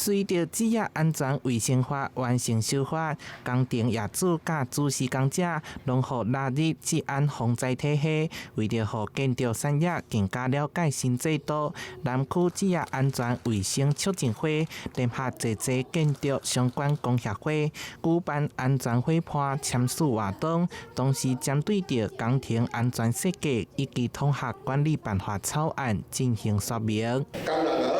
隨著職業安全衛生法完成修法，工程業主佮主施工者攏予納入職安防災體系。為著予建築產業更加了解新制度，南區職業安全衛生促進會聯合濟濟建築相關工協會舉辦安全伙伴簽署活動，同時針對著工程安全設計以及統合管理辦法草案進行說明。工人也好，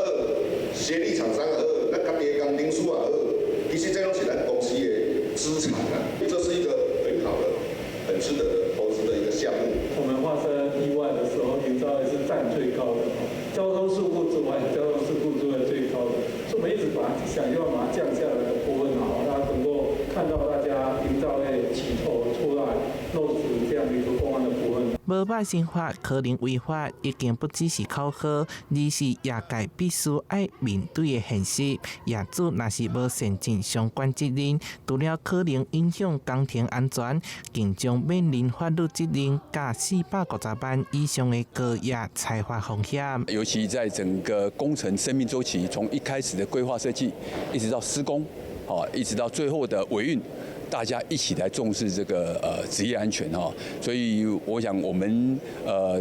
協力廠商也好，咱家己的工程師也好，其實這攏是咱公司的資產啊，這是一個很好的、很值得投資的一個項目。我們發生意外的時候，營造業是佔最高的，交通事故之外，交通事故之外最高的，所以我們一直把想要把它降下來的部分，好，大家能夠看到大家營造業齊頭出來落實這樣的一個方案的部分。無捌新法可能違法，已經不只是口號，而是業界必須愛面對的現實。業主若是無善盡相關責任，除了可能影響工程安全，更將面臨法律責任佮450萬以上的高額裁罰風險。尤其在整個工程生命週期，從一開始的規劃設計，一直到施工，一直到最後的維運。大家一起來重視這個職業安全哈，所以我想我們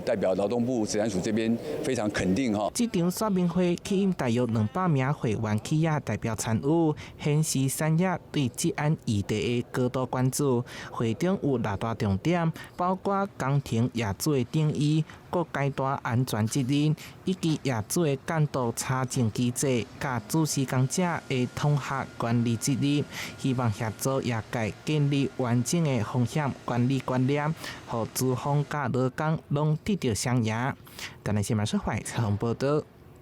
代表勞動部職安署這邊非常肯定哈。這場說明會吸引大約200名會員企業代表參與，顯示產業對職安議題的高度關注。會中有六大重點，包括工程業主的定義、各階段安全責任，以及業主的監督查證機制，佮主施工者的統合管理責任，希望協助業界建立完整的風險管理觀念，予資方佮勞工攏得著雙贏。台南新聞採訪報導。